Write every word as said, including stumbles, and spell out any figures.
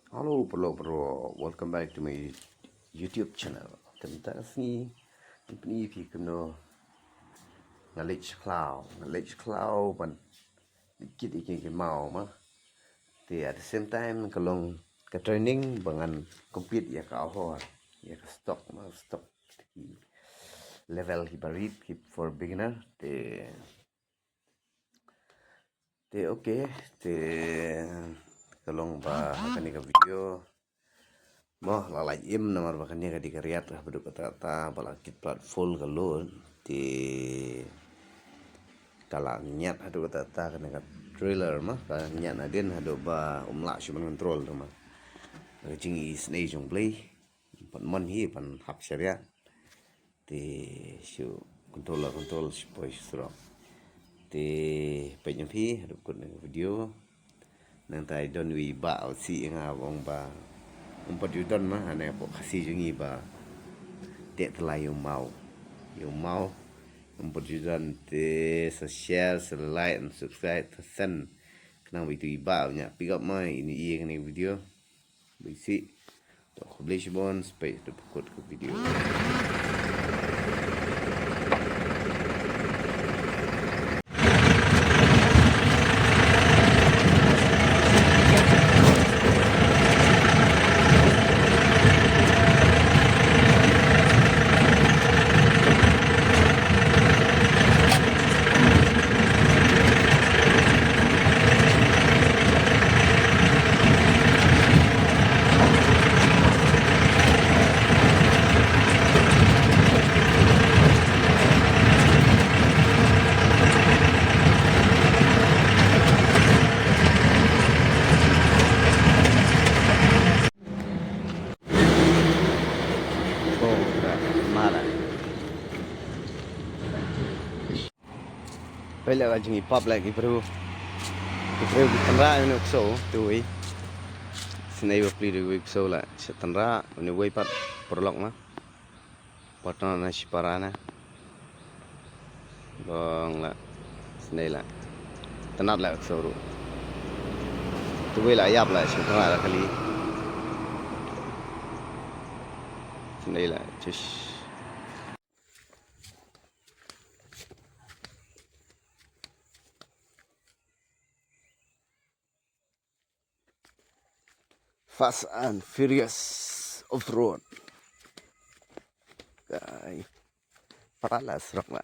Hello, paralok, paralok. Welcome back to my YouTube channel. Te mynta ka sngi ngan pyni ïa phi kumno nga leit sha khlaw, nga leit sha khlaw ban leit kit ïa ki, ki maw ma. Te at the same time ka long ka training ba ngan compete ïa ka ahor, ïa ka stock ma, stock ki level kiba rit, ki for beginner. Te Te okay, te ka long ba ha kane ka video mo la lait im namar ba kane ka dei ka riat haduh katta katta ba la kit plat full ka load. Te ka la ñiat haduh katta katta kane ka trailer ma, ka ñiat nadien haduh ba um lah shuh ban control tu ma. Ka jingisynei jong U Blei. Pat mon hi ban hap sha riat. Te shu control la control shu poi shu surok. Te peit ïa phi haduh kut na ka video. Nangta i don uwei i bah u sih ïa nga ba ong ba um pat ju don ma, hane hapoh Khasi jong ngi ba teh tylli ïa u maw. Ïa u maw um pat ju don. Te sa share, sa like and subscribe, sa send. Khnang ba itu i bah u ñiah pick up ma ïa kane ka video. Basic. To khublei shibun, sa peit haduh kut ka video. Peit la ka jingipap la ki briew. Ki briew ki tynrah ïa une u ksew te uwei. Sngewbha plie da uwei u ksew la sha tynrah une uwei pat paralok ma. Patna na shipara na. Bong la. Sngewbha la. Tynat la u ksew ruh. Te uwei la ïap la sha tynrah la kali. Sngewbha la. Chish. Fast and Furious Off-Road. Kai. Para la surok la.